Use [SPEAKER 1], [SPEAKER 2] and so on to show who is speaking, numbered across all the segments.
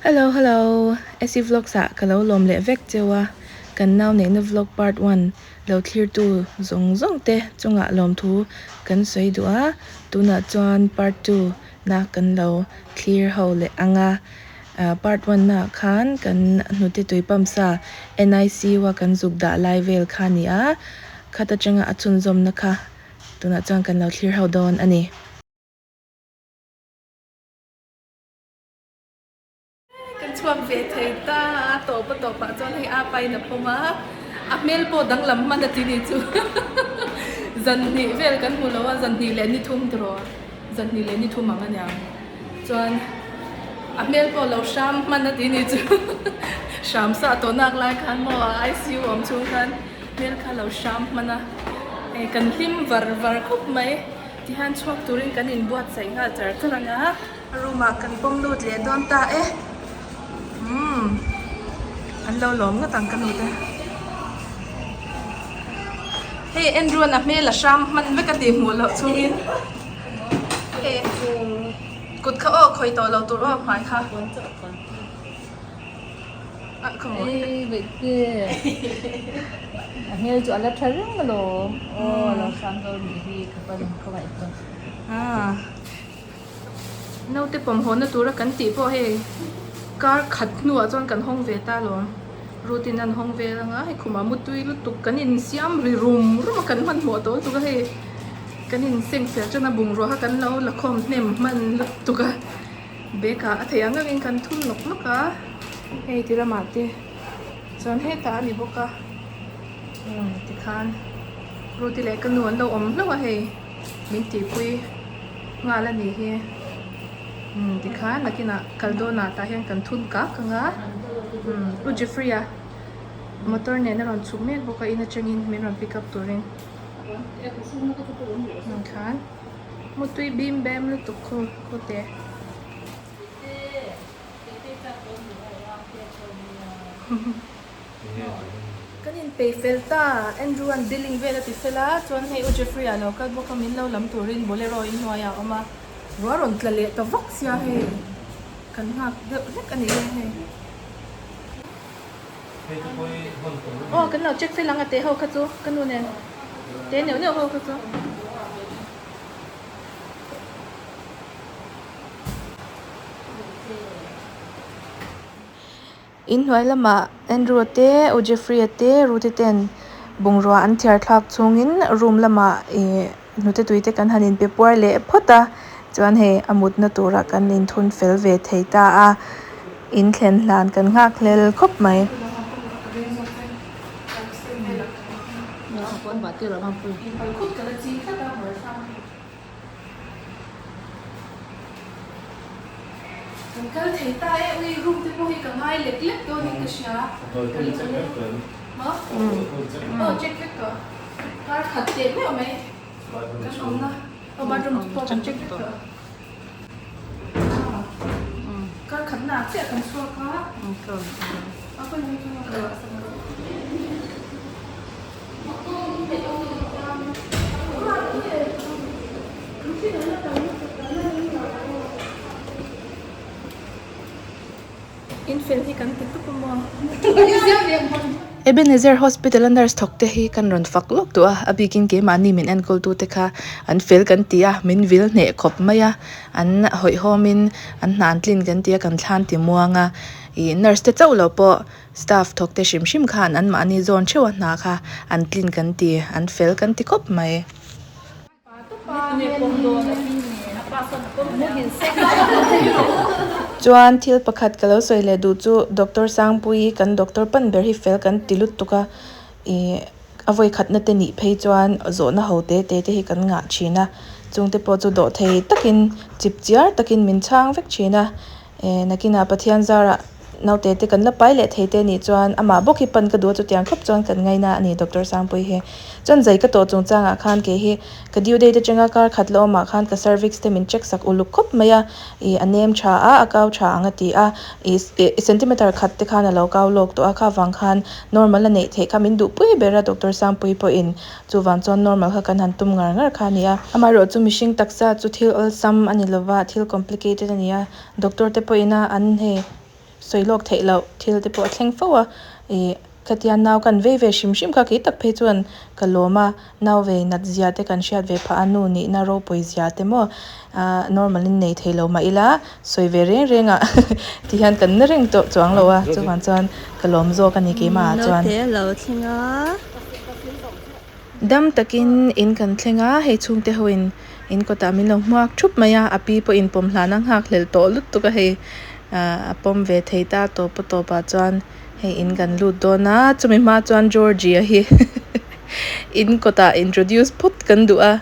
[SPEAKER 1] Hello hello Essie vlogs ah ka lo lawm leh vek cheu a, kan nau neihna vlog part one lo thlirtu zawng zawng te chungah lawmthu kan sawi duh a, tunah chuan part two na kan lo thlir ho leh ang a, part one naah khan kan hnute tui pump sa NICU a kan zuk dah lai vel kha a ni a, khat atanga a chhunzawmna kha tunah chuan kan lo thlir ho dawn a ni. Kan chhuak ve thei ta a tawp a tawp ah chuan hei apa in a pawm a, a hmel pawh danglam hman a ti ni chu zan hnih vel kan hmu lo a, zan hnih leh ni thum tiraw zan hnih leh ni thum ang aniang chuan a hmel pawh lo hram hman a ti ni chu hram sa tawh nak lai khan maw a ICU awm chhung khan hmel kha lo hram hman a, hei kan hlim var var khawp mai tihian chhuak turin kan inbuatsaih nghal char char ang a. Room ah kan pawm lut leh dawn ta e umm an lo lawm ngawt ang ka nu te hei Andrew an a hmel a hram hman vek a tih hmuh loh chungin hei kut kha aw khawi tawh lo tur aw hmai kha
[SPEAKER 2] A hmel chu a la tha reng alawm aw a lo hram dawn nih hi ka pan khawngaih chuan.
[SPEAKER 1] Naute pawm hawnna tura kan tih pawh hei kar khat hnuah chuan kan hawng ve ta alawm. Routine an hawng vel anga hei khumah mutui lutuk kan insiam ri rum rum a kan hmanhmawh tawh lutuk a hei kan inseng fel tan a bungrua kha kan lo la khawm hnem hman lutuk a bag ah a theih ang angin kan thun nawk nawk a hei ti lamah te chuan hetah a ni bawk a tikhan Ruti leh ka nu an lo awm hlauh a hei. Min tihpui nghal a nih hi umm tikhan nakinah kal dawnah tah hian kan thun kak ang a umm u Jeffrey a motor nen a rawn chhuk mek bawk a in atangin min rawn pick up turin khan mutui bim bem lutuk khu khute. Kan inpei fel ta, Andrew an billing vel a ti fel a, chuan hei U Jeffrey ah lo kal bawk a min lo lam turin Bolero in hnuaiah a awm a, ruah rawn tla leh ta vak sia hei kan nghak deuh hlek a ni e hei. Aw kan lo check fel ang a te ho kha chu ka nu nen te neuh neuh ho kha chu. In hnuai lamah Andrew-a te, U Jeffrey-a te, Ruth-i ten bungrua an thiar thlak chungin room lamah ih hnute tui te kan han inpe puar leh phawt a, chuan hei a mutna turah kan inthun fel ve thei ta a, in thlen hlan kan nghak hlel khawp mai. Kan kal thei ta e, ui room te pawh hi ka ngai lek lek dawn in ka hria. Aw check vek tawh. Kar khat teh meuh mai kan awmna. Aw bathroom pawh kan check vek tawh. Kar khat na ah chiah kan chhuak a. Ebenezer Hospital a nurse thawk te hi kan rawn fak lawk duh a, a bikin keimahni min enkawl tu te kha an fel kan ti a, min vil hneh khawp mai a, an hawihhawm in an hna an tlin kan ti a, kan thlan ti muang a, ih nurse te chauh lo pawh Staff thawk te hrim hrim khan an mahni zawn theuh a hna kha an tlin kan ti, an fel kan ti khawp mai. Chuan thil pakhat ka lo sawi leh duh chu Doctor Sangpuii kan doctor pan ber hi fel kan ti lutuk a, ih a vawi khatna te nih phei chuan zawhna ho te te te hi kan ngah thin a, chungte pawh chu dawh thei takin chip chiar takin min chhang vek thin a, eh nakinah Pathian zarah Naute te kan la pai leh thei te nih chuan amah bawk hi pan ka duh a chutiang khawp chuan kan ngaina a ni Doctor Sangpui hi. Chuan zai ka tawh chungchangah khan kei hi ka due date atanga kar khat la awmah khan ka cervix te min check sak uluk khawp mai a, ih a nem tha a, a kau tha ang a ti a, ih centimeter khat te khan a lo kau lawk tawh a, kha vang khan normal a neih theih kha min duhpui ber a Doctor Sangpui pawhin chuvang chuan normal kha kan han tum ngar ngar kha a ni a. Amaherawh chu mihring taksa chu thil awlsam a ni lova, thil complicated a ni a, Doctor te pawhin a an hei. sawi lawk theih loh thil te pawh a thleng fo a ih khatia nau kan vei ve hrim hrim kha kei tak phei chuan ka lawm a nau vei nat zia te kan hriat ve phah a nu nihna ropui zia te maw ah normal in nei thei lo mah ila sawi ve reng reng ah ti hian kan na reng tawh chuang lo a chuvang chuan ka lawm zawk a ni keimah ah chuan.
[SPEAKER 3] Naute a lo thleng a.
[SPEAKER 1] Dam takin in kan thleng a hei chhungte ho in in kawtah min lo hmuak thup mai a a pi pawh in pawm hlan a nghak hlel tawh lutuk a hei ah a pawm ve thei ta tawp a tawp ah chuan hei in kan lut dawn a chumi hma chuan Georgie hi in kawtah introduce phawt kan duh a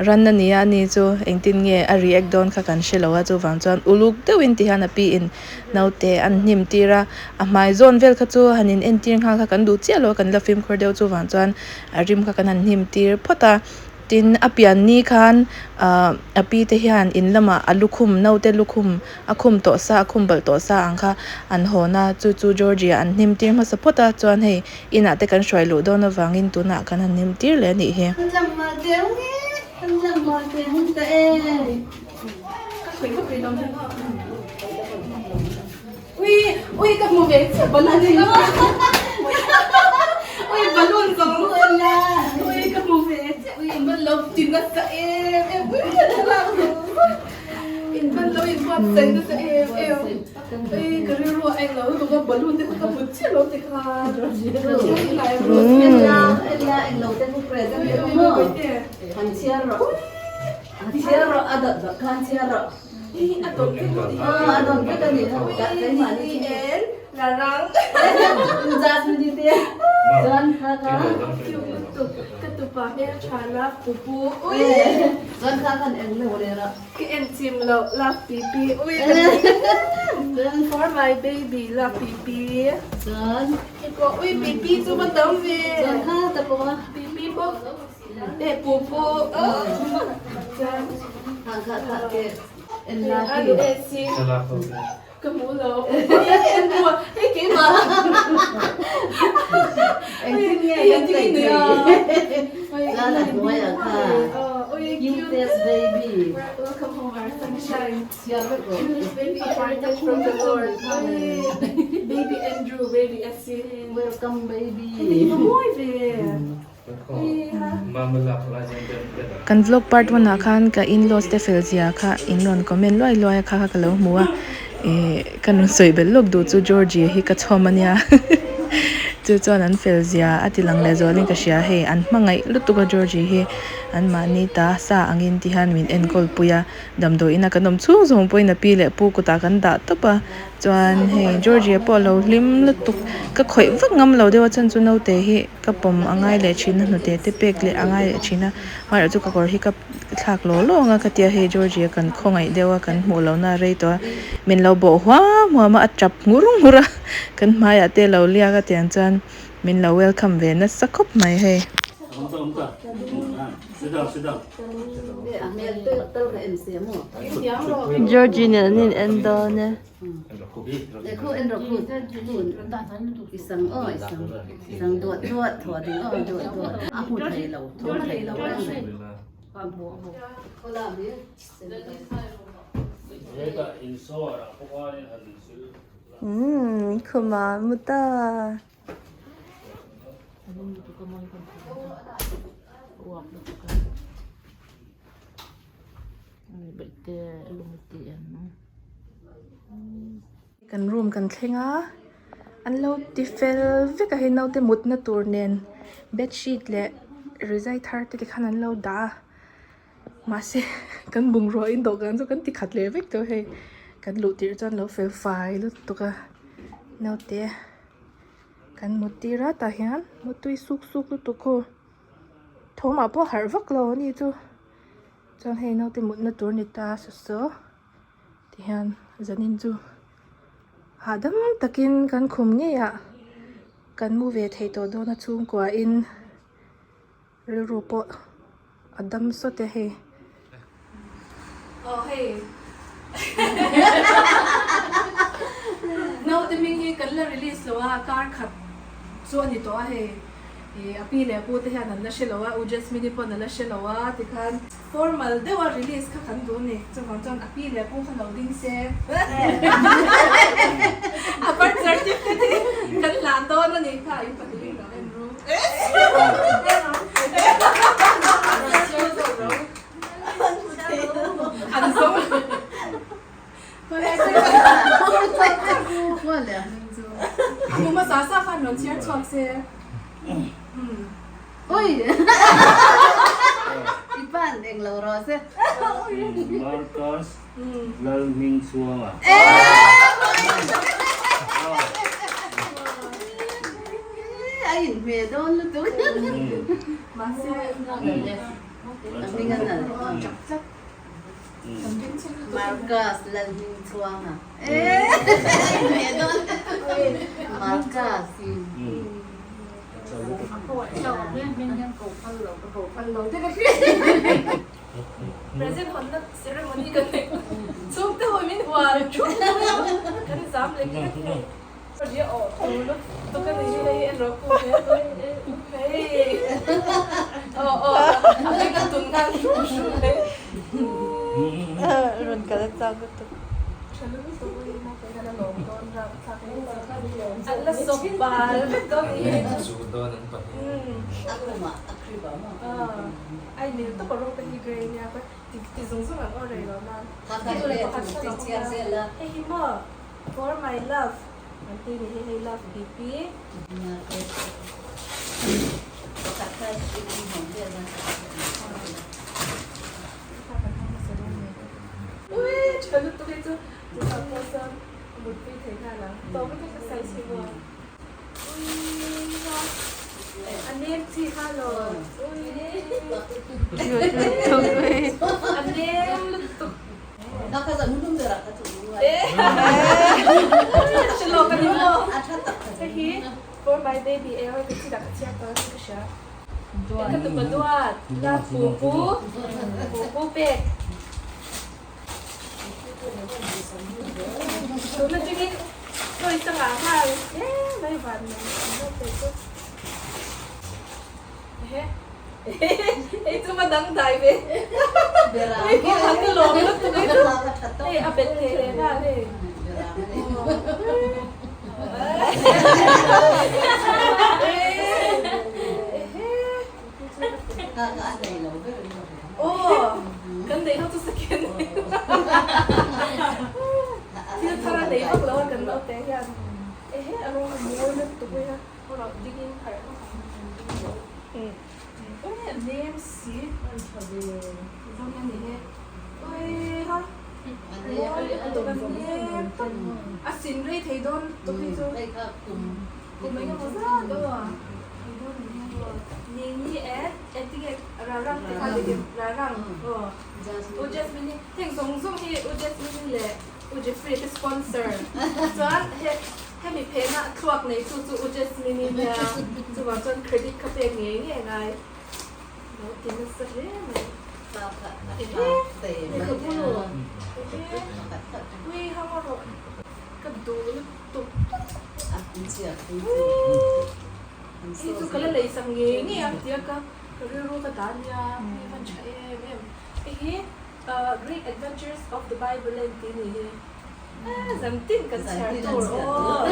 [SPEAKER 1] ran a ni a ani chu engtin nge a react dawn kha kan hre lo a chuvang chuan uluk deuhin ti hian a pi in naute an hnim tir a a hmai zawn vel kha chu han in entir nghal kha kan duh chiah lo a kan la fimkhur deuh chuvang chuan a rim kha kan han hnim tir phawt a tin a pian ni khan ahh a pi te hian in lamah a lukhum naute lukhum a khum tawh sa a khum balh tawh sa ang kha an hawn a chu chu Georgie ah an hnim tir hmasa phawt a chuan hei inah te kan hruai luh dawn avangin tunah kan han hnim tir leh a nih hi. Ui ui ka hmu ve chiah banana hi ui balloon zawng ui ka hmu ve chiah ui in ban lo ti nasa em em ui ka thlalak zawng zawng in ban lo in buatsaih nasa em em ui ka rilru a eng lo lutuk a balloon te kha ka hmu chiah lo tikhan Ka hmu lo. Hei keimah.
[SPEAKER 2] Engtin nge kan tei thei? Chuan a hnuaiah kha cutest baby.
[SPEAKER 1] Welcome home our sunshine.
[SPEAKER 2] Chhiar vek rawh.
[SPEAKER 1] Baby appointed from the Lord. Baby Andrew, baby Essie.
[SPEAKER 2] Welcome baby.
[SPEAKER 1] Hei mawi ve. Kan vlog part one ah khan ka in-laws te fel zia kha in rawn comment luai luai a kha kha ka lo hmu a ih ka rawn sawi belh lawk duh chu Georgie hi ka chhawm a nia chu chuan an fel zia a ti lang leh zualin ka hria hei an hmangaih lutuk a Georgie hi an mahni ta sa angin ti hian min enkawl pui a damdawiin a kan awm chhung zawng pawhin a pi leh pu kutah kan dah tawp a. Chuan hei Georgie pawh a lo hlim lutuk ka khawih vak ngam lo deuh a chuan chu naute hi ka pawm a ngai leh thin a hnute te pek leh a ngai leh thin a amaherawhchu chu ka kawr hi ka thlak law law ang a ka tia hei Georgie kan khawngaih deuh a kan hmuh loh na a rei tawh a min lo bawh huam huam a a tap ngur ngur a kan hmaiah te a lo liak a tiang chuan min lo welcome ve nasa khawp mai hei.
[SPEAKER 3] Georgie nen an in en dawn e. Umm khuma mu ta.
[SPEAKER 1] Kan room kan thleng a an lo ti fel vek a hei naute mutna tur nen bedsheet leh rizai thar te tikhan an lo dah a mahse kan bungrua in dawhkan chu kan ti khat leh vek tawh hei kan luh tirh chuan lo fel fai lutuk a naute. Kan mut tir a tah hian mutui suk suk lutuk khu thawmah pawh harh vak lo a ni chu chuan hei naute mutna tur a ni ta saw saw tihian zanin chu hahdam takin kan khum ngei ah kan mu ve thei tawh dawn a chhungkua in rilru pawh a dam sawt e hei. Aw hei Naute hming hi kan la release lo a kar khat chu a ni tawh a hei ih a pi leh a pu te hian an la hre lo a U Jasmine-i pawn a la hre lo a tikhan formal deuh a release kha kan duh a ni chuvang chuan a pi leh a pu kha lo ding se a
[SPEAKER 2] le a hming chu.
[SPEAKER 1] A hmu hmasa sa khan rawn chhiar chhuak se.
[SPEAKER 2] Ui! I pan eng lo rawh se.
[SPEAKER 4] Marcus Lalhmingchhuanga.
[SPEAKER 2] A inhmeh dawn lutuk.
[SPEAKER 1] Mahse
[SPEAKER 2] A hming a nalh. Marcus Lalhmingchhuanga. A inhmeh dawn lutuk. Marcus.
[SPEAKER 1] Present hawnna ceremony kan neih chhung te hawi min hual thup kan zam lek lek thei. Ria aw tho lutuk a ni hi hei en rawh ku hei aw aw a beng a tun nghal hru hru mai.
[SPEAKER 3] Rawn kal a chak lutuk.
[SPEAKER 1] Tha lutuk ui naute hian a lawm dawn rap thlak hle mai. An la sawp bal vek dawn ni hi.
[SPEAKER 5] Zu dawn an pahnih.
[SPEAKER 2] A kumah a krip a maw?
[SPEAKER 1] Ai mil tawp a rawng te hi grey nia ka ti zung zung ang aw rei lo nan. Hei hi maw for my love an ti ni hi hei love BP. Ui tha lutuk hei chu tunah pawh sawn a mutpui thei nghal ang tawp lutuk ka size hi maw. Ui ha a nem chi kha lo ui a nem lutuk. Hrilawk a ni maw? Hei hi for my baby e hei ka chi dah ka chhiar tawh a ka hria. Ka tupa duat la pu pu pu pu pek. Tuna chungin sawi sangah nghal hle mai van mai an lo pe chu. Ehe hei chu ma dang dai ve. Hei hi an ka lawm lutuk hei chu. Hei a bet thei leh nghal hei. Aw kan neih ho chu second thil thar a nei vak lo a kan naute hian ehe a rawng a mawi lutuk mai a aw rawh ding in harh vak ang ui a nem si zawng a ni he ui ha mawi lutuk a nem tawp a sin rei thei dawn lutuk hi chu kum engemaw zat aw thei dawn a ni aw ni ni e. Engtinge Rarang te kha dik Rarang aw U Jasmine hi heng zawng zawng hi U Jasmine leh U Jeffrey te sponsor chuan he hemi phena thluak nei tu chu U Jasmine i nia chuvang chuan credit kha pek ngei ngei ngai lo ti nasa hle mai ehe lehkhabu ehe ui hang rawh ka duh lutuk. Hei chu ka la lei sak ngei ngei ang tia ka ka rilru ka dah nia, hei van tha em em. Hei hi Great Adventures of the Bible a inti ni hi. Eh zan tin kan chhiar tur aw.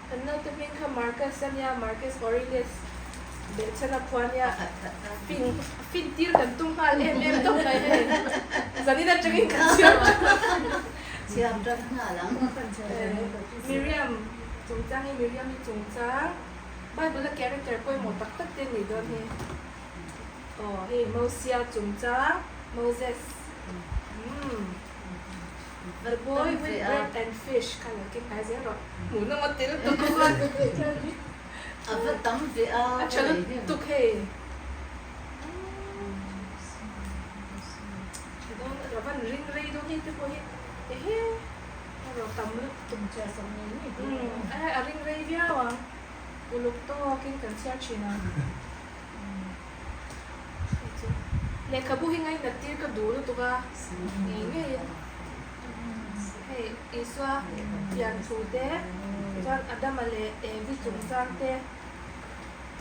[SPEAKER 1] Kan naute hming kha Marcus a nia, Marcus Aurelius Behchana khua nia fin fin tir kan tum nghal em em tawp mai hei. Zanin atangin kan chhiar tan a.
[SPEAKER 2] Chhiar tan nghal ang.
[SPEAKER 1] Miriam chungchang hi Miriam hi chungchang Bible a character pawimawh tak tak te nih dawn hi. Aw hei Mosia chungchang Moses. Umm. The boy with bread and fish kha lo keng hnai zel rawh. Hmuh nawm a tel tuk a.
[SPEAKER 2] A va tam ve a.
[SPEAKER 1] A tha lutuk hei. Tha dawn a van ring rei dawn hei te pawh hi ehe a rawh tam lutuk. A ring rei viau ang. Uluk tawkin kan chhiar thin ang. Lehkhabu hi ngainat tir ka duh lutuk a, ngei ngeiin hei Isua pian thu te, chuan Adama leh Evi chungchang te,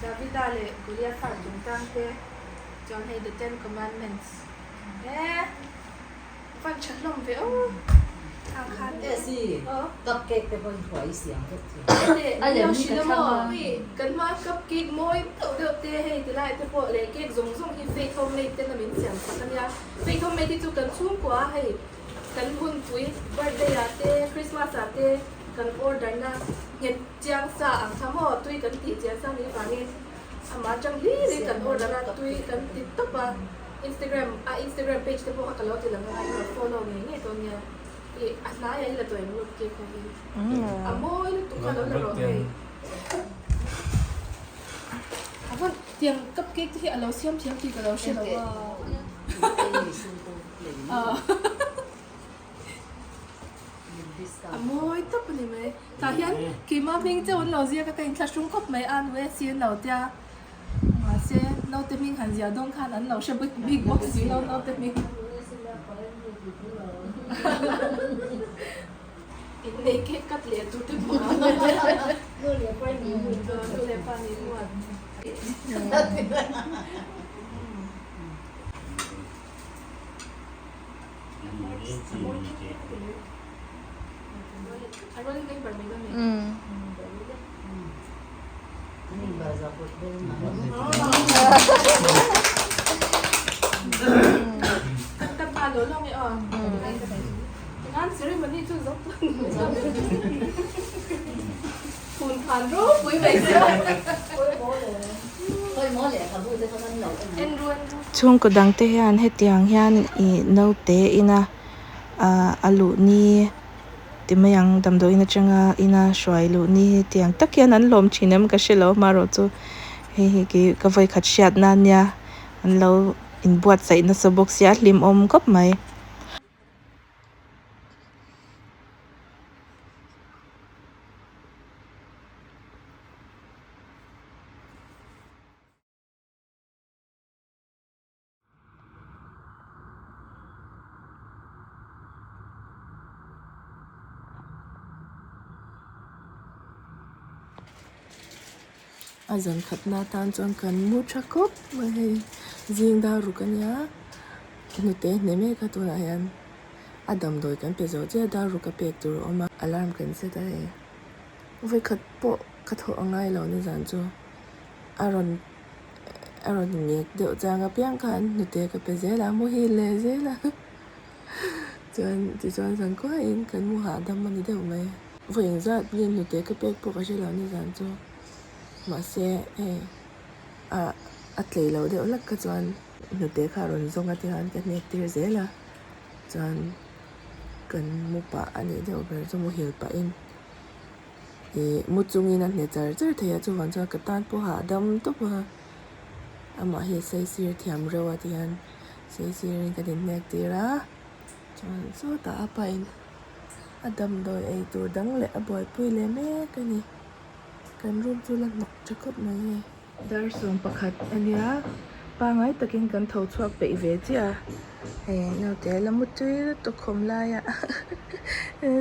[SPEAKER 1] Davida leh Goliatha chungchang te, chuan hei The Ten Commandments he van tha hlawm ve aw.
[SPEAKER 2] Cupcake te pawhin thuai i siam vek chu.
[SPEAKER 1] A lem hi ka thlang a. Kan hma cupcake mawi deuh deuh te hei ti lai te pawh leh cake zawng zawng hi Faith Homemade ten a min siam sak a nia. Faith Homemade hi chu kan chhungkua a hei kan hunpui birthday ah te Christmas ah te kan order na nghet chiang sa ang kha maw tui kan tih chian sa ni vangin amah atang hlir in kan order a tui kan ti tawp a. Instagram a Instagram page te pawh kha ka lo ti lang a i lo follow ngei ngei dawn nia. Ih a hnaiah hi la tawh em lut cake ho hi a mawi lutuk kha lo la rawh hei. A va tiang cup cake te hi a lo siam thiam tih ka lo hre lo a. A mawi tawp a ni mai. Tah hian keimah hming chauh an lo ziak a ka inthlahrung khawp mai a nu e si an lo tia. Mahse, naute hming han ziah dawn khan an lo hre bik bik bawk si lo naute hming. Innei cake cut leh tur te pawh a.
[SPEAKER 2] Nu leh pa ni muat.
[SPEAKER 1] Nu leh pa ni muat. Chhungkaw dangte hian hetiang hian ih naute ina ah a luh ni ti mai ang damdawiin atanga ina hruai luh ni tiang tak hian an lawm thin em ka hre lo amaherawh chu hei hi kei ka vawikhat hriat na ania an lo inbuatsaih nasa bawk sia a hlimawm khawp mai. A zan khatna atan chuan kan mu tha khawp mai hei zing dar ruk ania hnute hne mek a tunah hian a damdawi kan pe zo chiah dar ruk a pek tur a awm a alarm kan set a hei vawikhat pawh ka thawh a ngai lo nizan chu a rawn a rawn ngek deuh chang apiang khan hnute ka pe zel a muhil leh zel a chuan tichuan zan kuahin kan mu hahdam a ni deuh mai vawi engzat nge hnute ka pek pawh ka hre lo nizan chu mahse hei ah a tlei lo deuh hlek kha chuan hnute kha a rawn zawng a tikhan ka hnek tir zel a chuan kan mu pah a nih deuh ber chu muhil pahin. Ih mu chungin a hne char char thei a chuvang chuan ka tan pawh hahdam tawp a amah hi sei sir thiam reuh a tihian sei sirin ka inhnek tir a chuan sawtah a pahin a damdawi ei tur dang leh a buaipui leh mek a ni kan room chu la hnawk tha khawp mai hei. Dar 11 a nia pangai takin kan tho chhuak peih ve chiah a hei naute la mu tui lutuk khawm laia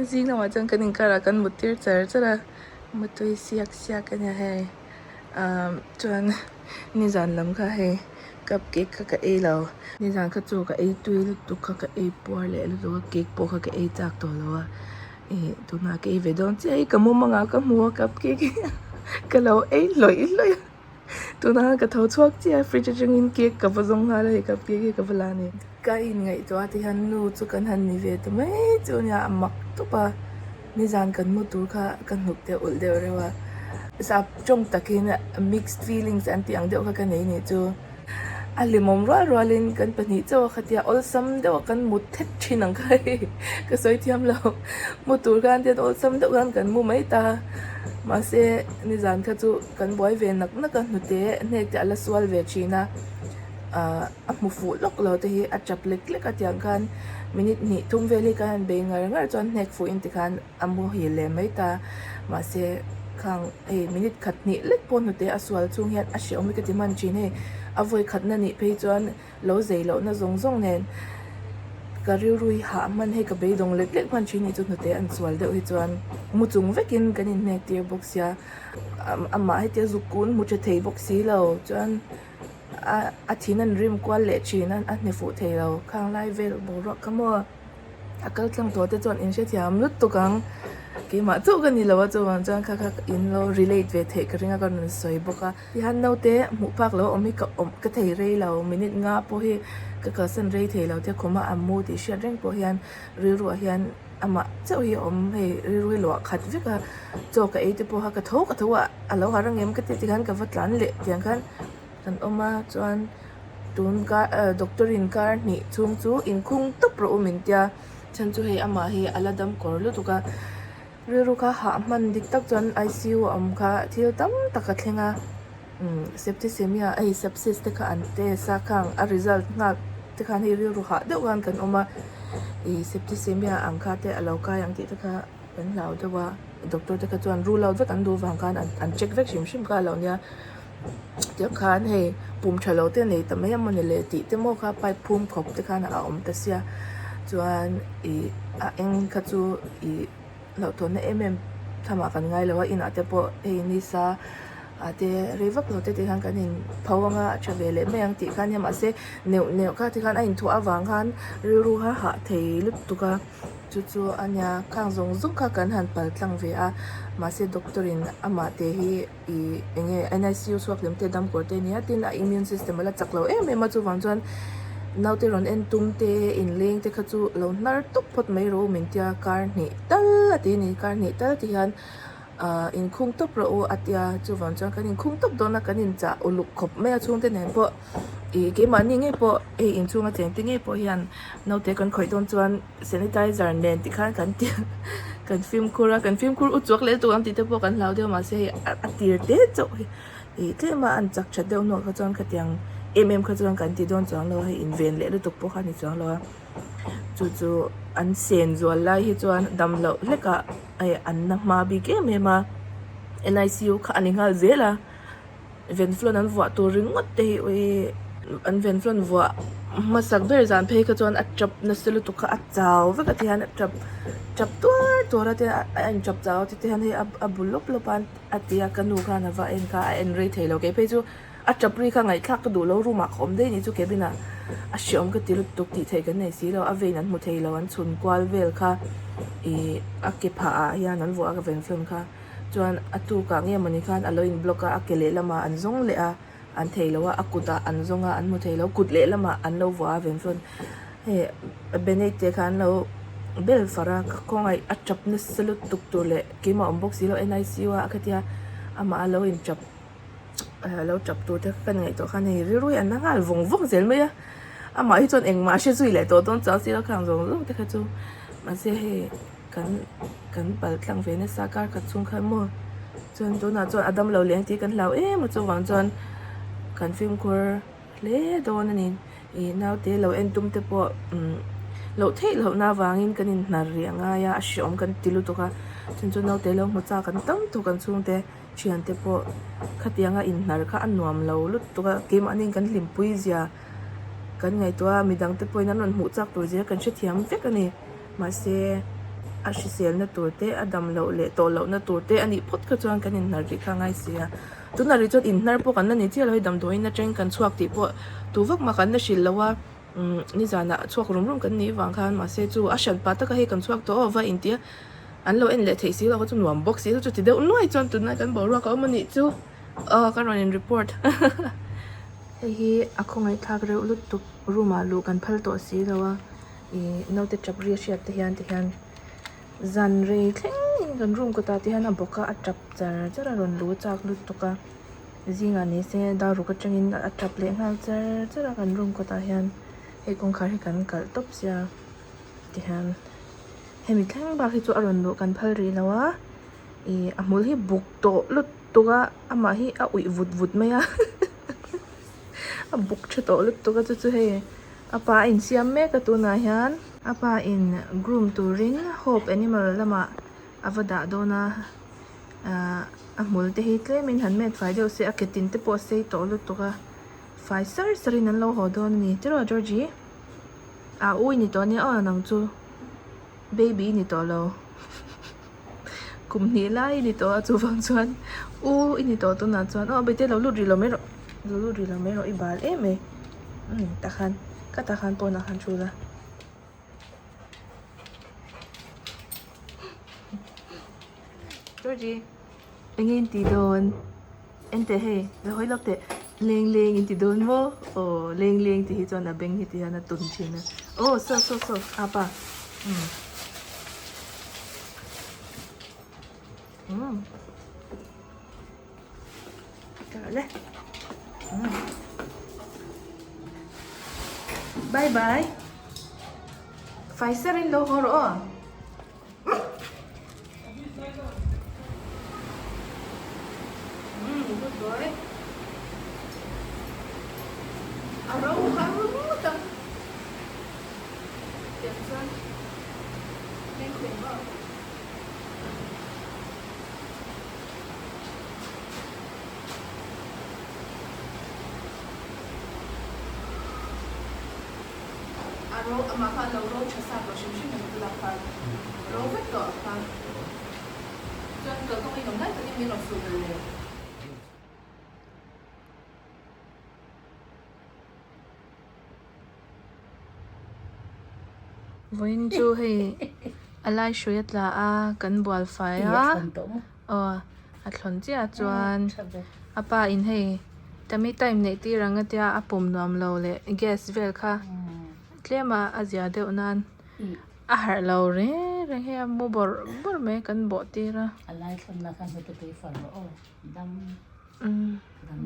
[SPEAKER 1] zing lamah chuan kan inkarah kan mut tir char char a mu tui siak siak a nia hei ah chuan nizan lam kha hei cup cake kha ka ei lo nizan kha chu ka ei tui lutuk kha ka ei puar leh lutuk a cake pawh kha ka ei chak tawh lo a. Ih tunah ka ei ve dawn chiah hi ka mumangah ka hmu a cup cake hi ka lo ei hlawih hlawih a tunah ka tho chhuak chiah a fridge atangin cake ka va zawng nghal a hei cup cake hi ka va la a ni. Ka inngaihtuah a tihian nu chu kan han ni ve ta mai chu nia a mak tawp a nizan kan mu tur kha ka hnuk te ulh deuh reuh a sap tawng takin mixed feelings an tih ang deuh kha ka nei nih chu. A hlimawm rual rualin kan pahnih chauh a khatia awlsam deuh a kan mut thet thin ang kha hei ka sawi thiam lo mu tur khan tian awlsam deuh khan kan mu mai ta mahse nizan kha chu kan buai ve nak nak a hnute hnek te a la sual ve thin a ah a hmu fuh lawk lo te hi a tap lek lek a tiang khan minute hnih thum vel hi khan bei ngar ngar chuan hnek fuh in tikhan a muhil leh mai ta mahse khang hei minute khat hnih lek pawh hnute a sual chung hian a hrehawm hi ka ti hman thin hei a vawi khatna nih phei chuan lo zei lohna zawng zawng nen ka rilru hi hah hman hei ka beidawng lek lek hman thin hi chu hnute an sual deuh hi chuan mu chung vekin kan inhnek tir bawk sia amah hetia zuk kun hmu tha thei bawk si lo chuan a thin an rim kual leh thin a a hne fuh thei lo khang lai vel boruak kha maw. A kal tlang tawh te chuan in hrethiam lutuk ang keimah chauh ka ni lo a chuvang chuan kha kha in lo relate ve theih ka ring a ka rawn sawi bawk a tihian naute hmuh phak lo a awm hi ka awm ka thei rei lo minute nga pawh hi ka kalsan rei thei lo te khuma a mu tih hriat reng pawh hian rilruah hian amah chauh hi a awm hei rilru hi luah khat vek a chaw ka ei te pawh kha ka tho ka tho a a lo harh ang em ka ti tikhan ka va tlan leh tiang khan. Kan awm a chuan tun kar ah doctor in kar hnih chhung chu inkhung tawp rawh u min tia chhan chu hei amah hi a la dam kawr lutuk a rilru kha hah hman dik tak chuan I_C_U a awm kha thil tam tak a thleng a umm septicemia hei sepsis te kha an test a khang a result nghak te khan hei rilru hah deuh khan kan awm a ih septicemia ang kha te a lo kai ang tih te kha. Kan hlau deuh a, doctor te kha chuan rule out vek an duh vang khan an check vek hrim hrim kha a lo nia. Tiang khan hei pum tha lo te nei ta mai a mawni le tih te maw kha pipe phum khawp te khan a awm ta sia. Chuan ih a eng kha chu ih hlauhthawnna em em thamah kan ngai lo a, inah te pawh hei nisa ah te rei vak lo te ti khan kan in pho anga a tha ve leh mai ang tih kha nia mahse neuh neuh kha tikhan a inthuah avang khan rilru kha hah thei lutuk a. Chu chu a nia khang zawng zawng kha kan han pal tlang ve a mahse doctor in amah te hi ih eng nge N_I_C_U chhuak lem te dam kawr te ania tin a immune system a la chak lo em em a chuvang chuan naute rawn en tum te inleng te kha chu lo hnar tawp phawt mai rawh u min tia kar hnih tal a ti a ni kar hnih tal ti hian ah inkhung tawp rawh u a tia chuvang chuan kan inkhung tawp dawn a kan inchah uluk khawp mai a chhungte nen pawh ih keimahni ngei pawh hei inchhunga cheng te ngei pawh hian naute kan khawih dawn chuan sanitizer nen tikhan kan ti kan fimkhur a kan fimkhur u chuak leh lutuk ang tih te pawh kan hlau deuh mahse hei a tir te chauh hi ih tlem a an chak that deuh hnuah kha chuan khatiang em em kha chuan kan ti dawn chuang lo a hei inven leh lutuk pawh kha a ni chuang lo a chu chu an sen zual lai hi chuan dam loh hlek ah hei an na hma bik em em a N_I_C_U kha a ni nghal zel a. Venflon an vuah tur ringawt te hi ui an venflon vuah hmasak ber zan phei kha chuan a tap nasa lutuk kha a chau vek a ti hian a tap tap tuar tuar a te a en tap chau a ti hian hei a bu lawp lawp a a ti a ka nu khan a va en kha a en rei thei lo kei phei chu a tap ri kha ngaihthlak ka duh lo room ah ka awm daih a nih chu cabin ah a hreawm ka ti lutuk tih theih kan nei si lo a vein an hmu thei lo an chhun kual vel kha ih a ke phah ah hian an vuah a venflon kha. Chuan a tukah nge mawni khan a lo in block a, a ke lehlamah an zawng leh a, an thei lo a, a kutah an zawng a, an hmu thei lo, kut lehlamah an lo vuah a venflon hei banage te kha an lo bel far a, ka khawngaih a tap nasa lutuk tur leh keimah awm bawk si lo N_I_C_U a khatia amah a lo in tap a lo tap tur te kha ka ngaihtuah khan hei rilru hi an la nghal vawng vawng zel mai a, amah hi chuan engmah a hre zui leh tawh dawn chuang si lo khang zawng zawng te kha chu mahse hei. Kan kan pal tlang ve nasa kar khat chhung khan maw chuan tunah chuan a damlo leng tih kan hlau em a chuvang chuan kan fimkhur hle dawn a ni ih naute lo en tum te pawh umm loh theih lohna avangin kan inhnar rih a ngai a a hreawm kan ti lutuk a chhan chu naute lo hmu chak an tam tawk an chhungte thiante pawh khatianga inhnar kha a nuam lo lutuk a keimahni kan hlimpui zia kan ngaihtuah a midang te pawhin an rawn hmuh chak tur zia kan hrethiam vek a ni. Mahse, a hriselna tur te, a dam loh leh tawh lohna tur te a nih phawt kha chuan kan inhnar rih kha a ngai si a. Tunah rih chuan inhnar pawh kan la ni chiah lo hei damdawiin atangin kan chhuak tih pawh tu vak mah kan la hrilh lo a, umm nizanah chhuak rum rum kan nih vang khan mahse chu a hran pah taka hei kan chhuak tawh aw va intia an lo en leh theih si lo kha chu nuam bawk si lo chuti deuh nuai chuan tunlai kan boruak a awm a nih chu aw ka rawn in report hei hi a khawngaihthlak reuh lutuk room ah luh kan phal tawh si lo a. Ih naute tap ri a hriat te hian tihian zan rei thleng in kan room kawtah te hian a bawk a a tap char char a rawn lu chak lutuk a zingah ni se dar ruk atangin a tap leh nghal char char a kan room kawtah hian hei kawngkhar hi kan kalh tawp sia tihian hemi thleng bak hi chu a rawn luh kan phal rih lo a ih a hmul hi buk tawh lutuk a amah hi a uih vut vut mai a a buk tha tawh lutuk a chu chu hei. A pa a insiam mek a tunah hian a pa in groom turin hope animal lamah a va dah dawn a ahh a hmul te hi tlemin han met fai deuh se a ke tin te pawh a sei tawh lutuk a fai sar sar in an lo haw dawn a ni tiraw Georgie ah ui ni tawh ania aw nang chu baby i ni tawh lo kum hnih lai i ni tawh a chuvang chuan u i ni tawh tunah chuan aw bete lo lut rih lo mai rawh lo lut rih lo mai rawh i bal em mai. Umm tah khan ka tah khan pawnah khan thu la. Georgie enge in tih dawn en teh hei la hawi lawk teh leng leng in ti dawn maw aw leng leng tih hi chuan a beng hi ti hian a tun thin a aw saw saw saw apa umm umm le bye bye fai serin lo haw rawh aw. Good boy. A ro har ngawt ang. Tiang chuan meng thei maw? A ro amah kha a lo ro tha sa tawh hrim hrim em bulah khan ro vek tawh a kha chuan kalkawng in awm lai takin min rawn suh ve leh. Vawiin chu hei a lai hrui a tla a kan bual fai a aw a thlawn chiah chuan a pa in hei tummy time neih tir ang a tia a pawm nuam lo leh gas vel kha tlem a a zia deuh nan a harh lo reng reng hei a mu bawrh bawrh mai kan bawh tir a.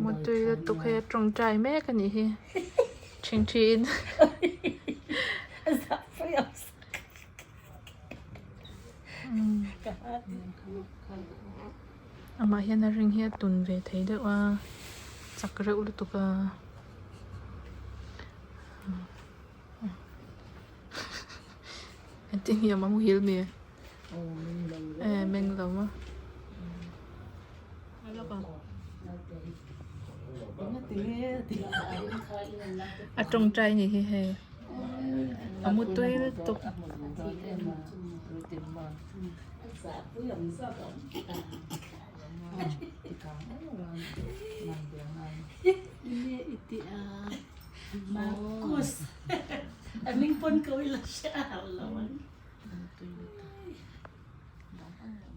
[SPEAKER 1] Mutui lutuk hei a tawngtai mek a nih hi thinthi in. Amah hian a ring hi a tun ve thei deuh a chak reuh lutuk a. Engtin nge a muhil mi? Meng lo a. A tawngtai ni hi hei a mu tui lutuk.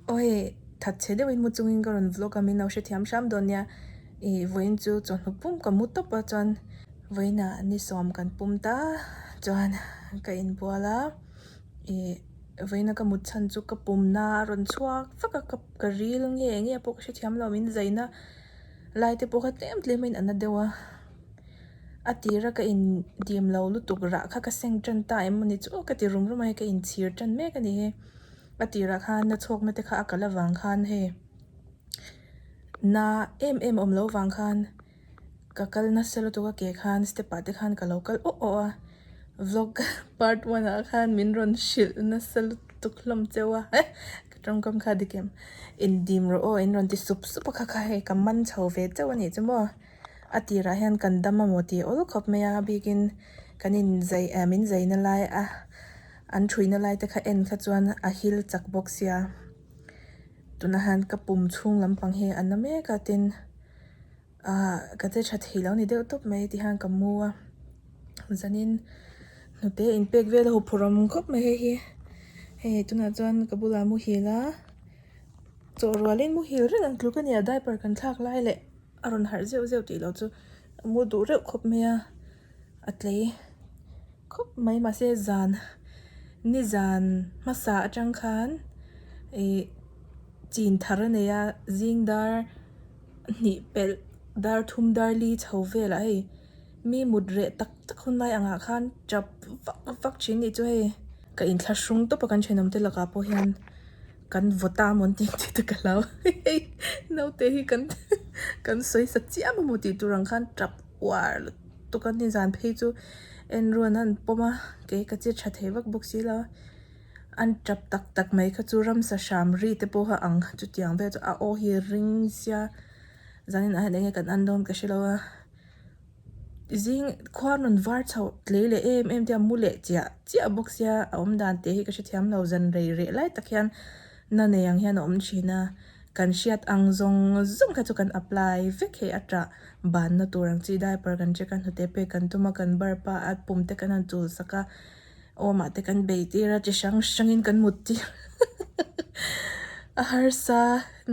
[SPEAKER 1] Aw hei that chhe deuhin mu chungin ka rawn vlog a min lo hrethiam hram dawn nia ih vawiin chu chawhnu pum ka mu tawp a chuan vawiinah ni sawm kan pum ta chuan ka inbual a ih vawiina ka mut chhan chu ka pumna a rawn chhuak vak a ka ril nge eng nge pawh ka hrethiam lo min zaina lai te pawh kha tlem tlem in a na deuh a. A tira ka in dim lo lutuk rah kha ka seng tan ta em mawni chu ka ti rum rum a hei ka inchhir tan mek a ni hi a tirah khan na chhawkna te kha a kal avang khan hei na em em awm loh vang khan ka kal nasa lutuk a ke khan step ah te khan ka lo kal awh awh a vlog part one ah khan min rawn hrilh nasa lutuk hlawm cheu a ka tawngkam kha dik em indim rawh aw in rawn ti sup sup a kha kha hei ka man chho ve chauh a nih chu maw. A tirah hian kan dam amaw tih awl khawp mai a bikin kan in zai eh min zaina lai a an thuina lai te kha en kha chuan a hil chak bawk sia tunah hian ka pum chhung lampang hi a na mek a tin ah ka che tha thei lo ni deuh tawp mai ti hian ka mu a zanin hnute in pek vel a huphurh awm khawp mai hei hi hei tunah chuan ka bulah muhil a chawh rualin muhil reng ang tluk a ni a diaper kan thlak lai leh. A rawn harh zeuh zeuh tih loh chu a mu duh reuh khawp mai a, a tlei khawp mai mahse zan ni zan hmasa atang khan ih chin thar a nei a zing dar hnih pelh dar thum dar li chho velah hei mi mut reh tak tak hun lai angah khan tap vak vak thin nih chu hei ka inthlahrung tawp a kan thenawm te lakah pawh hian. Kan vaw ta mawn tih tih te ka hlau hei naute hi kan kan sawi sa chiam emaw tih tur ang khan tap uar lutuk a nizan phei chu en ruan an pawm a kei ka che tha thei vak bawk si lo a an tap tak tak mai kha chu ramsa hram ri te pawh kha ang chutiang vel chu a aw hi ring sia zanin ah hian enge kan an dawn ka hre lo a. Zing khua rawn var chhoh tlei leh em em te a mu leh chiah chiah bawk sia a awm dan tih hi ka hrethiam lo zan rei reh lai tak hian na nei ang hian a awm thin a kan hriat ang zawng zawng kha chu kan apply vek hei a tah banna tur ang chi diaper kan check a hnute pek kan tum a kan burp a a pum te kan han chul sak a awmah te kan bei tir a chi hrang hrangin kan mut tir. A harsa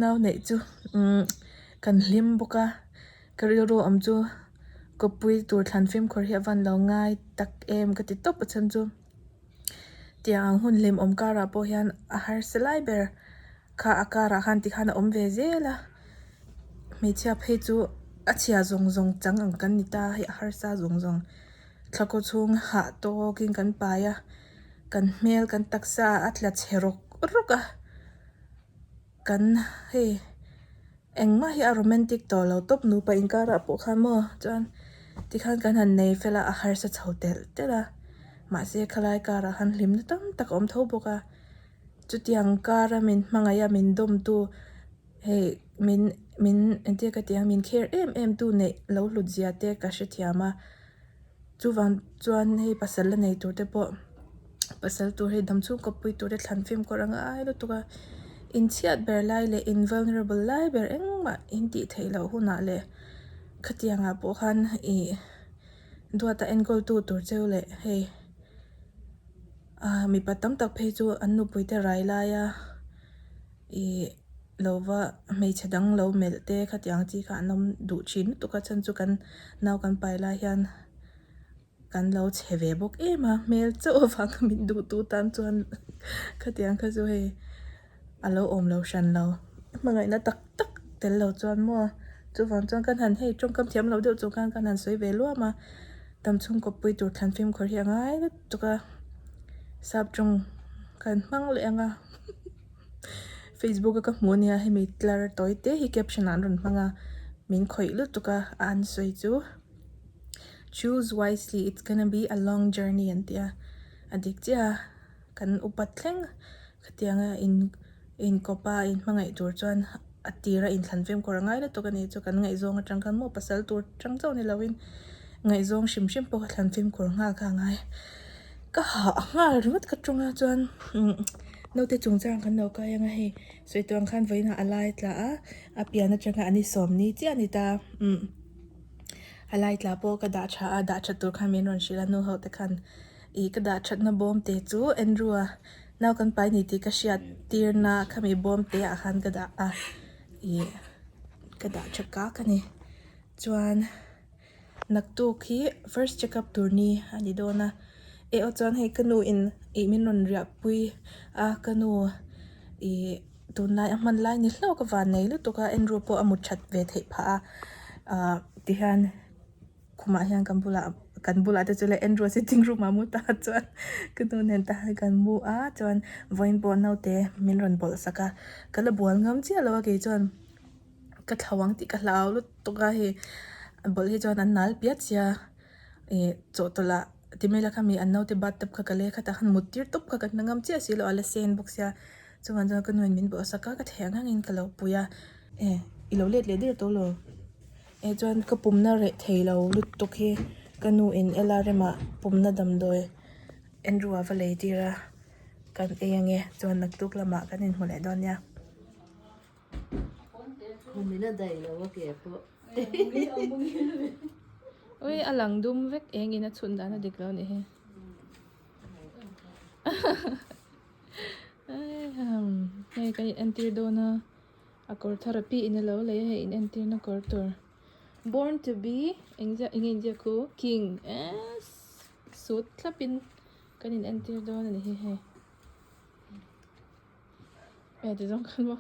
[SPEAKER 1] nau neih chu umm kan hlim bawk a ka rilru awm chu kawppui tur thlan fimkhur hi a van lo ngai tak em ka ti tawp a chhan chu tiang ang hun hlim awm karah pawh hian a harsa lai ber kha a karah khan tikhan a awm ve zel a hmeichhia phei chu a chhia zawng zawng chang ang kan ni ta hei a harsa zawng zawng thla kaw chhung hah tawkin kan pai a kan hmel kan taksa a tla chhe rawk rawk a kan hei engmah hi a romantic tawh lo tawp nupa inkarah pawh khan maw chuan tikhan kan han nei fel a a harsa chho telh telh a mahse khalai karah khan hlimna tam tak a awm tho bawk a chutiang kara min hmangaih a min dawmtu hei min min engtia ka tih ang min care em em tu neih lo hlut zia te ka hrethiam a. Chuvang chuan hei pasal la nei tur te pawh pasal tur hei dam chhung kawppui tur te thlan fimkhur a ngai lutuk a inchhiat ber lai leh in vulnerable lai ber engmah in tih theih loh hunah leh khatiang ah pawh khan ih duata enkawl tu tur cheu leh hei ah mipa tam tak phei chu an nupui te rai laia ih lo va hmeichhe dang lo melh te khatiang chi kha an awm duh thin lutuk a chhan chu kan nau kan pai lai hian kan lo chhe ve bawk em a hmel chauh avang a min duh tu tan chuan khatiang kha chu hei a lo awm lo hran lo hmangaihna tak tak tel lo chuan maw chuvang chuan kan han hei tawngkam thiam loh deuh chung khan kan han sawi ve luam a tam chhung kawppui tur thlan fimkhur hi a ngai lutuk a sap tawng kan hmang leh ang a. Facebook a ka hmuh ania hemi tlar tawi te hi caption ah an rawn hmang a min khawih lutuk a a an sawi chu choose wisely it's gonna be a long journey an ti a a dik chiah a kan upat thleng khatiang a in inkawp a inhmangaih tur chuan a tir a inthlan fimkhur a ngai lutuk a ni chu kan ngaihzawng atang khan maw pasal tur tang chauh ni lovin ngaihzawng hrim hrim pawh kha thlan fimkhur nghal kha a ngai ka hah nghal ringawt ka tawng a chuan Naute chungchang kan lo kai anga hei sawi tawh ang khan vawiinah a lai tla a a pian atanga an i sawm ni chiah a ni ta umm a lai tla pawh ka dah tha a dah that tur khan min rawn hrilh a nu ho te khan ih ka dah thatna bawm te chu Andrew a nau kan pai ni tih ka hriat tirna khami bawm te ah khan ka dah a ih ka dah tha kak a ni chuan. Naktuk hi first check up tur ni a ni dawn a eh aw chuan hei ka nu in ih min rawn riah pui a ka nu ih tunlai a hman lai ni hlauh ka van nei lutuk a Andrew pawh a mut that ve theih phah a ah tihian khumah hian kan bulah kan bulah te chu le Andrew a sitting room ah a mu ta chuan ka nu nen tah hian kan mu a chuan vawiin pawh naute min rawn bawlh sak a ka la bual ngam chiah lo a kei chuan. Ka thlo ang tih ka hlau lutuk a hei a bawlh hi chuan an nal piat sia ih chawhtawlh ah ti mai la khami an naute bathtub kha ka lei a khatah khan mut tir tawp kha ka hna ngam chiah si lo a la sen bawk sia chuvang chuan ka nu in min bawh sak a ka thei ang angin ka lo pui a eh i lo let leh der tawh lo eh chuan ka pumna reh thei lo lutuk hi ka nu in LRM ah pumna damdawi Andrew ah va lei tir a kan ei ange chuan naktuk lamah kan inhmu leh dawn nia.
[SPEAKER 2] Khumina daih lo a ke pawh.
[SPEAKER 1] Ui a lang dum vek eng in a chhun dan a dik lo nih hi. Hei kan in entir dawn a a kawr thar a pi in a lo lei a hei in entir na kawr tur born to be engzia enge inziak khu king ess suit thlap in kan in entir dawn a ni hi hei. Eh ti zawng khan maw.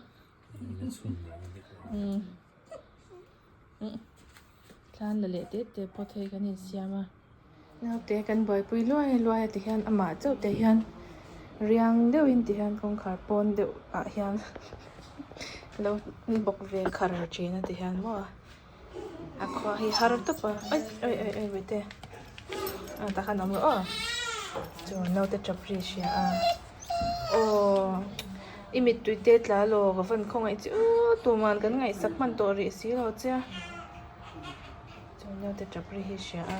[SPEAKER 1] Tlan la leh teh teh pawh thei kan insiam a. Naute kan buaipui luai luai a ti hian amah chauh te hian riang deuhin ti hian kawngkhar pawn deuh ah hian lo bawk ve khar thin a ti hian maw a khua hi har tawp a ai ai ai ai wait e ah tah khan a awm lo aw chu naute tap ri hria a. Aw i mittui te tla law ka van khawngaih chi u tuman kan ngaihsak hman tawh rih si lo che a chuan naute tap ri hi hria a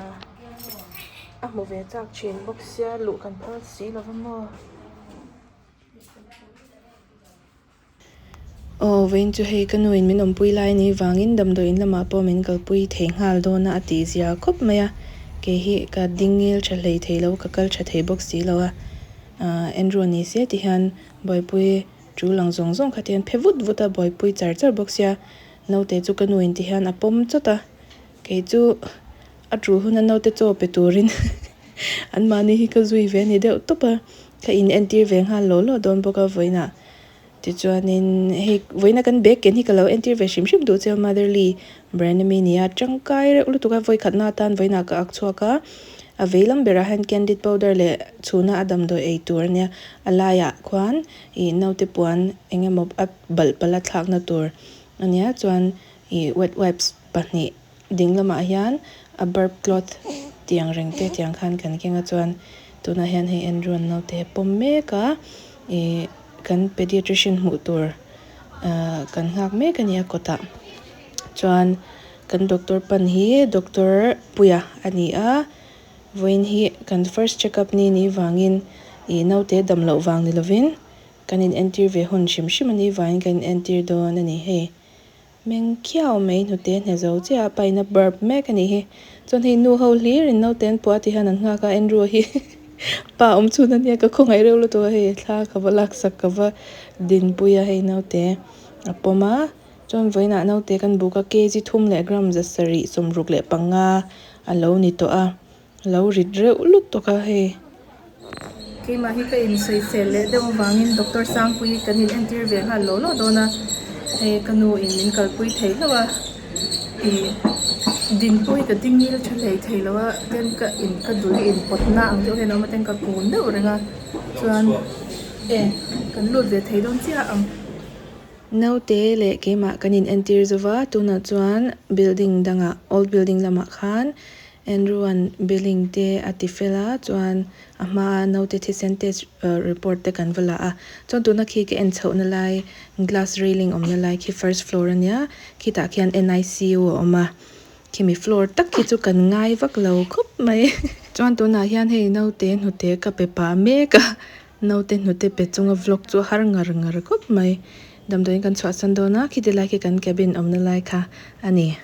[SPEAKER 1] a hmu ve chak thin bawk sia luh kan phal si lo va maw. Aw vawiin chu hei ka nuin min awmpui lai ni vangin damdawiin lamah pawh min kalpui thei nghal dawn a a tih zia khawp mai a, kei hi ka ding ngil tha hlei thei lo ka kal tha thei bawk si lo a, Andrew ni se ti hian buaipui Tul ang zawng zawng kha te hian phe vut vut a buaipui char char bawk sia naute chu ka nu in ti hian a pawm chawt a kei chu a tul huna naute chaw pe turin an mahni hi ka zui ve a ni deuh tawp a ka in entir ve nghal law law dawn bawk a vawiinah tichuanin hei vawiina kan bag ken hi ka lo entir ve hrim hrim duh che a motherly brand ami nia tangkai reuh lutuk a vawikhatna atan vawiinah ka ak chhuak a. A vei lam berah hian candid powder leh chhuna a damdawi ei tur a nia. A laiah khuan ih naute puan eng emaw a balh palh a thlakna tur a nia chuan ih wet wipes pahnih ding lamah hian a burp cloth tih ang reng te tiang khan kan keng a chuan tunah hian hei Andrew an naute a pawm mek a ih kan pediatrician hmuh tur ahh kan nghak mek a ni a kawtah chuan. Kan doctor pan hi doctor Puia a ni a, vawiin hi kan first check up ni ni vangin ih naute dam loh vang ni lovin kan in entir ve hun hrim hrim a ni vangin kan in entir dawn a ni hei. Meng khiau mai hnute hne zo chiah a pain a burp mek a nih hi. Chuan hei nu ho hlir in naute an puah ti hian an nghak a Andrew hi pa awm chhun a nia ka khawngaih reuh lutuk a hei thla ka va laksak ka va dinpui a hei naute a pawm a. Chuan vawiinah naute kan buk a, kg thum leh gram 765 a lo ni tawh a, a lo rit reuh lutuk a hei. Keimah hi ka insawisel leh deuh avangin Doctor Sangpui kan in entir ve nghal law law dawn a, hei ka nu in min kalpui thei hlauh a, ih din pawh hi ka ding ngil tha hlei thei lo a, ten ka in ka dul hi inpawtna ang deuh hian a awm a, ten ka kun deuh reng a, chuan e kan lut ve thei dawn chiah ang. Naute leh keimah kan in entir zova, tunah chuan building dangah old building lamah khan Andrew-a'n billing te a ti fel a, chuan a hmaa naute thisen test report te kan va la a, chuan tuna khi ka en chhohna lai glass railing awmna lai khi first floor ania, khitah khian NICU a awm a, khimi floor tak khi chu kan ngai vak lo khawp mai. Chuan tunah hian hei naute hnute ka pe pah mek a. Naute hnute pe chunga vlog chu a har ngar ngar khawp mai. Damdawiin kan chhuahsan dawn a, khiti lai khi kan cabin awmna lai kha a ni.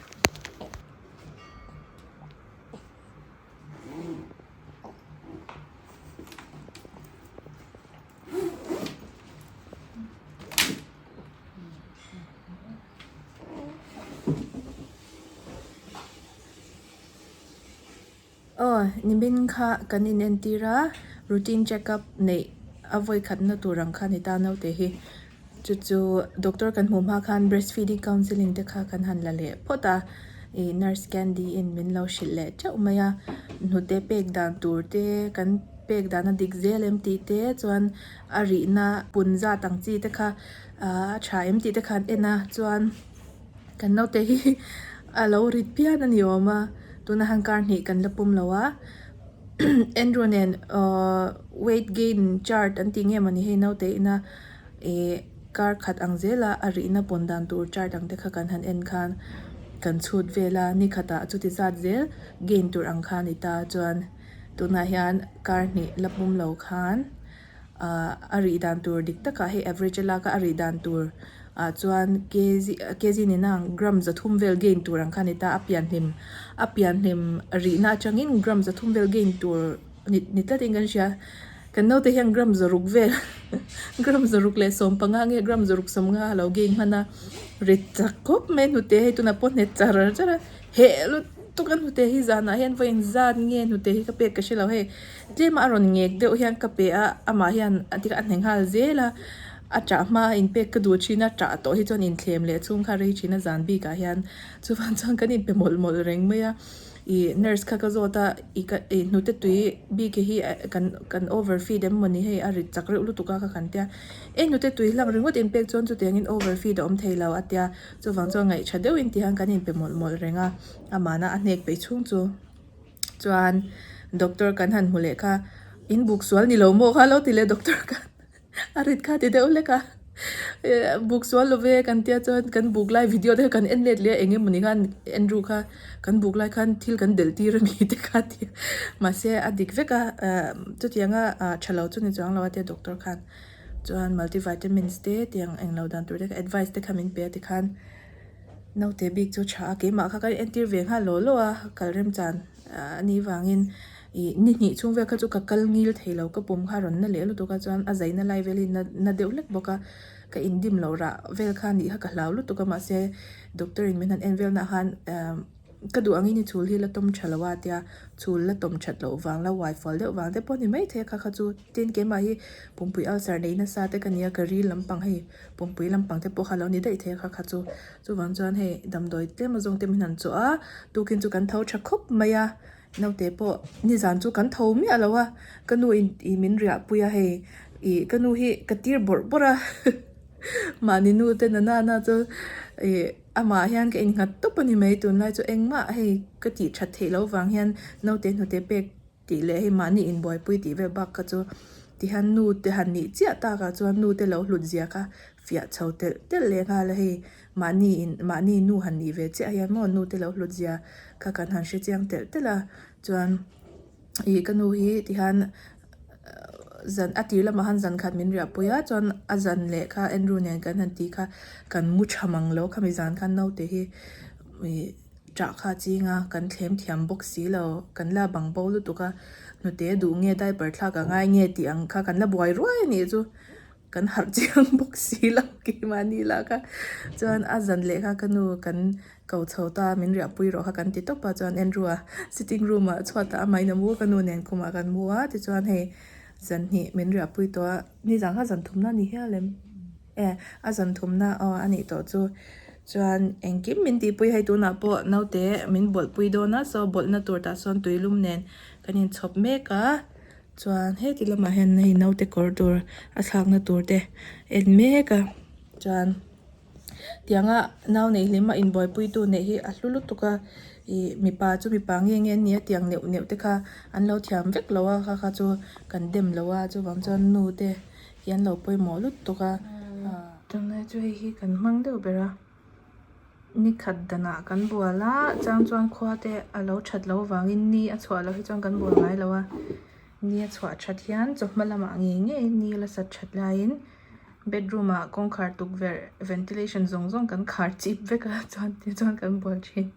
[SPEAKER 1] Aw, nimin kha kan inentir a, routine check up neih a vawi khatna tur ang kha a ni ta naute hi. Chu chu doctor kan hmuh hma khan breast feeding counselling te kha kan han la leh phawt a, ih nurse Candy in min lo hrilh leh teuh mai a, hnute pek dan tur te kan pek dan a dik zel em tih te chuan a rihna pun zat ang chi te kha a tha em tih te kha an en a chuan. Kan naute hi a lo rit phian a ni awm a, tuna han kar hnih kan la pum lo a, Andrew nen ahh weight gain chart an tih nge mawni hei naute ina ih kar khat ang zela a rihna pawn dan tur chart ang te kha kan han en khan kan chhut vel a, ni khatah chuti zat zel gain tur ang kha a ni ta chuan tunah hian kar hnih la pum lo khan. Ahh a rih dan tur dik takah hei average a lak a a rih dan tur ah chuan kg kg nena ang gram 300 vel gain tur ang kha a ni ta a pianhlim a pianhlim rihna atangin gram 300 vel gain tur ni ni tlatin kan hria kan naute hian gram 600 vel gram 615 nge gram 650 a lo gain hman a rit chak khawp mai hnute hei tunah pawh hnet char char a heh lutuk a hnute hi zanah hian vawi engzat nge hnute hi ka pek ka hrelo hei. Tlema a rawn ngek deuh hian ka pe a, amah hian a tika a hne nghal zel a, a ṭah hma a inpek ka duh ṭhin a, ṭah tawh hi chuan inthlem leh chhung kha rei ṭhin a zan bikah hian chuvang chuan kan inpe mawlh mawlh reng mai a, ih nurse kha ka zawt a, ih ka ih hnute tui bik hi kan kan over feed em mawni hei a rit chak reuh lutuk a ka kan tia, e hnute tui hlak ringawt inpek chuan chutiangin over feed a awm thei lo a tia, chuvang chuan ngaihṭha deuhin ti hian kan inpe mawlh mawlh reng a, amahna a hnek peih chhung chu. Chuan doctor kan han hmu leh kha in buk sual ni lo maw kha lo ti leh doctor khan a rit kha ti deuh hlek a buk sual lo ve kan tia chuan kan buk lai video te kha kan en let leh a eng emawni khan Andrew kha kan buk lai khan thil kan delh tir a mi te kha a ti a mahse a dik vek a chutianga tha lo chu ni chuang lo a tia doctor khan chuan multivitamins te tiang englo dan tur te kha advice te kha min pe a tikhan. Naute bik chu tha a, keimah kha ka entir ve nghal law law a, kal remchan a nih vangin. Ih ni hnih chhung vel kha chu ka kal ngil thei lo ka pum kha a rawn na leh lutuk a chuan a zaina lai vel hi na na deuh hlek bawk a ka indim loh rah vel kha nih kha ka hlau lutuk a mahse doctor in min han en vel nah khan ehh ka duh angin i chhul hi la tawm tha lo a tia chhul la tawm that loh vang la uai fual deuh vang te pawh a ni maithei a kha kha chu tin keimah hi pumpui ulcer nei nasa te ka nia ka ril lampang hei pumpui lampang te pawh kha lo ni daih thei a kha kha chu chuvang chuan hei damdawi tlem azawng te min han chawh a tukin chu kan tho tha khawp mai a. Naute pawh nizan chu kan tho miah lo a, ka nu in ih min riah pui a hei ih ka nu hi ka tir bawrh bawrh a mahni nu te na na chu ih amah hian ka innghat tawp a ni mai tunlai chu engmah hei ka tih that theih loh vang hian naute hnute pek tih leh hei mahni inbuaipui tih vel bak kha chu tihian nu te han nih chiah tak ah chuan nu te lo hlut zia kha fiah chho telh telh leh nghal a hei. Mahni in mahni nu han nih ve chiah hian maw nu te lo hlut zia kha kan han hre chiang telh telh a chuan ih ka nu hi tihian zan a tir lamah khan zan khat min riah pui a chuan a zan leh kha Andrew nen kan han tih kha kan mu tha mang lo khami zan khan naute hi ih ṭah kha a ching a kan thlem thiam bawk si lo kan la bang bo lutuk a hnute duh nge diaper thlak a ngai nge tih ang kha kan la buai ruai a nih chu. Kan harh chiang bawk si lo keimahni lah kha chuan a zan leh kha ka nu kan ko chho ta min riahpui rawh kha kan ti tawp a chuan Andrew a sitting room ah chhuat ah amahin a mu a ka nu nen khumah kan mu a tichuan hei zan hnih min riahpui tawh a nizan kha zan thumna a ni hial em e a zan thumna aw a nih tawh chu chuan engkim min tihpui hei tunah pawh naute min bawlhpui dawn a saw bawlhna tur tah sawn tuilum nen kan inchhawp mek a. Chuan heti lamah hian hei naute kawr tur a thlakna tur te en mek a chuan tianga nau neih hlim a inbuaipui tu neih hi a hlu lutuk a ih mipa chu mipa nge nge an nia tiang neuh neuh te kha an lo thiam vek lo a kha kha chu kan dem lo a chuvang chuan nu te hi an lo pawimawh lutuk a tunlai chu hei hi kan hmang deuh ber a. Ni khat danah kan bual a chang chuan khua te a lo that loh avangin ni a chhuah loh hi chuan kan bual ngai lo a ni a chhuah that hian chawhma lamah ngei ngei ni la sat that laiin bedroom ah kawngkhar tukverh ventilation zawng zawng kan khar chip vek a chuan tichuan kan bual thin.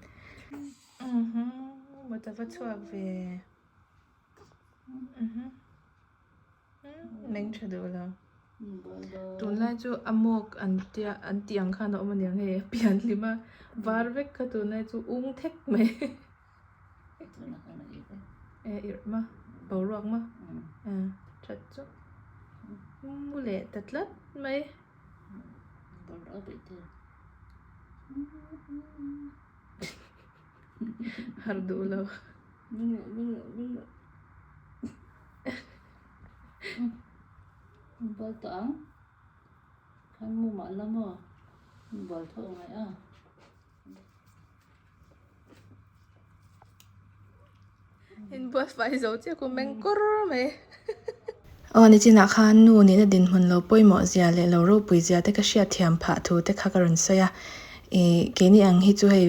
[SPEAKER 1] Mut a va chhuak ve Meng tha duh lo. Tunlai chu a mawk an tia an tih ang khan a awm aniang hei a pian hlim a var vek kha tunlai chu ung thek mai. E irh ma boruak ma that chu mu leh ta tlat mai. Har duh lo.
[SPEAKER 2] Bal tawh ang khan mu mah la maw bal thawh ngai a.
[SPEAKER 1] In buat fai zo chiah ku meng kawr mai. Aw nichinah khan nu nihna dinhmun lo pawimawh zia leh lo ropui zia te ka hriat thiam phah thu te kha ka rawn sawi a. Ih keini ang hi chu hei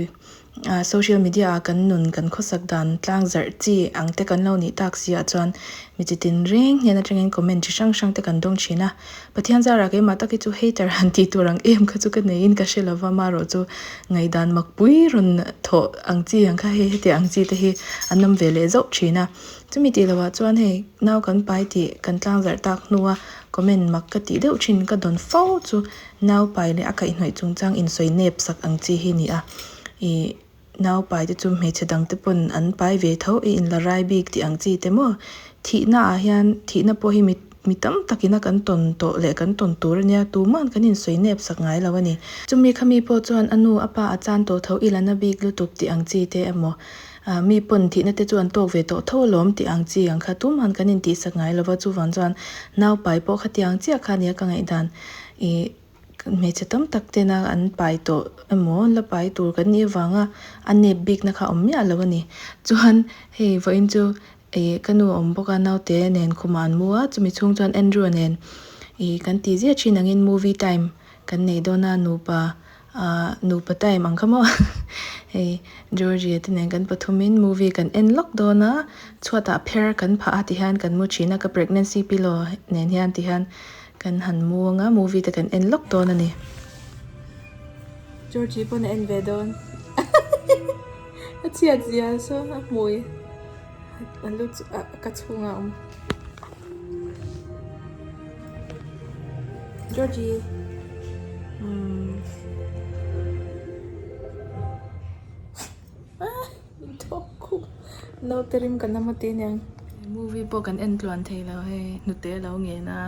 [SPEAKER 1] Social media ah kan nun kan khawsak dan tlang zarh chi ang te kan lo nih tak si ah chuan mi chi tin reng hnen atangin comment chi hrang hrang te kan dawng thin a. Pathian zarah keimah tak hi chu hater han tih tur ang em kha chu ka neiin ka hre lova marawh chu ngaihdan makpui rawn thawh ang chi ang kha hei heti ang chi te hi an awm ve leh zauh thin a. Chumi tih loh ah chuan hei nau kan pai tih kan tlang zarh tak hnua comment mak ka tih deuh thin ka dawn fo chu Nau pai leh a kaihhnawih chungchang insawi nep sak ang chi hi ni a. Ih, nau pai te chu hmeichhe dang te pawn an pai ve tho i inla rai bik tih ang chi te maw? Thihna ah hian thihna pawh hi mi mi tam takin a kan tawn tawh leh kan tawn tur a nia, tuman kan insawi nep sak ngai lo a ni. Chumi khami pawh chuan a nu a pa a chan tawh tho i la na bik lutuk tih ang chi te emaw? Ah, mi pawn thihna te chu an tawk ve tawh tho alawm tih ang chi ang kha tuman kan intihsak ngai lo va, chuvang chuan nau pai pawh khatiang chiah kha a nia ka ngaihdan. Ih hmeichhe tam tak tena an pai tawh emaw la pai tur kan nih avanga a nep bikna kha a awm miah lo a ni. Chuan hei vawiin chu ih ka nu a awm bawk a naute nen khumah an mu a chumi chhung chuan Andrew-a nen ih kan tih ziah thin angin movie time kan nei dawn a nupa Ahh nupa time ang kha maw hei Georgie te nen kan pathumin movie kan en lawk dawn a chhuatah pher kan phah a tihian kan mu thin a ka pregnancy pillow nen hian tihian kan han mu anga movie te kan en lawk dawn a ni. Georgie pawn a en ve dawn a chhiat zia saw a hmui. A lu chu a ka chhungah a awm. Georgie umm ah min thawk khum naute rim ka nam a ti aniang. Movie pawh kan en tluan thei lo hei hnute a lo ngen a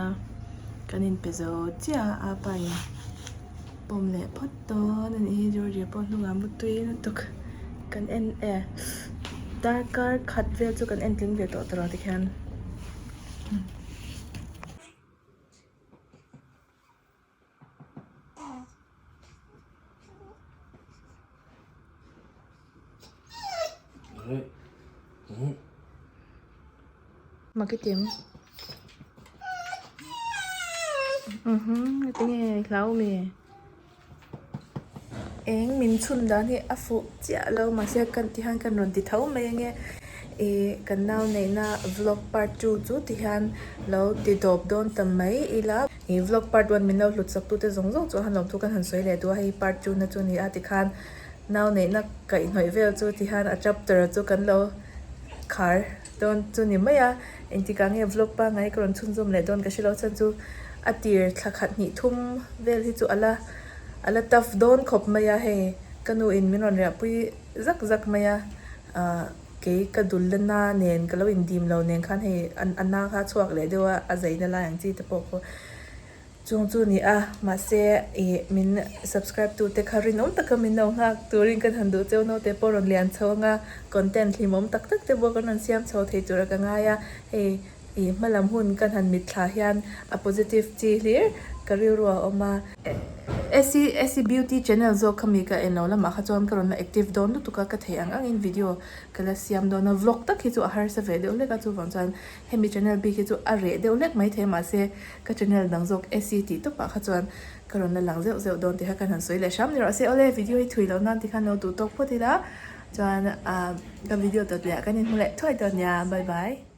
[SPEAKER 1] kan inpe zo chiah a apa in pawm leh phawt dawn a nih hi Georgie pawh hnungah mutui lutuk kan en e darkar khat vel chu kan en tling ve tawh tawh lo tikhian. Marketing tinge hlau mi eng min chhun dan hi a fuh chiah lo mahse kan ti hian kan rawn ti tho mai ange ih kan nau neihna vlog part two chu ti hian lo ti dawp dawn ta mai ila ih vlog part one min lo hlut chak tute zawng zawng chu a han lawm thu kan han sawi leh duh a hei part two na chu a ni a tikhan nau neihna kaihhnawih vel chu ti hian a chapter chu kan lo khar dawn chu ni mai a engtikah nge vlog pangngai ka rawn chhunzawm leh dawn ka hre lo chuan chu a tir thla khat hnih thum vel hi chu ala ala tough dawn khawp mai a hei ka nu in min rawn riahpui zak zak mai a ah kei ka dul la na nen ka lo indim lo nen khan hei a na kha a chhuak leh deuh a a zeina lai ang chi te pawh khaw Chung chu ni a, mahse ih min subscribe tu te kha rinawm taka min lo nghak turin kan han duh cheu naute pawh rawn lian chho anga content hlimawm tak tak te pawh kan rawn siam chho thei tura ka ngai a, hei ih hmalam hun kan han mitthla hian a positive chi hlir ka rilru a awm a. Essie Essie Beauty channel zawk kha mi ka en lo lamah kha chuan ka rawn la active dawn lutuk a, ka theih ang angin video ka la siam dawn a, vlog tak hi chu a harsa ve deuh hlek a chuvang chuan hemi channel bik hi chu a reh deuh hlek maithei mahse Ka channel dang zawk Essie tih tawpah kha chuan ka rawn la lang zeuh zeuh dawn tih kha kan han sawi leh hram ni rawh se. Awle video hi thui loh nan tikhan lo duh tawk phawt ila chuan ka video tawt leh ah kan inhmu leh thuai dawn nia. Bye bye.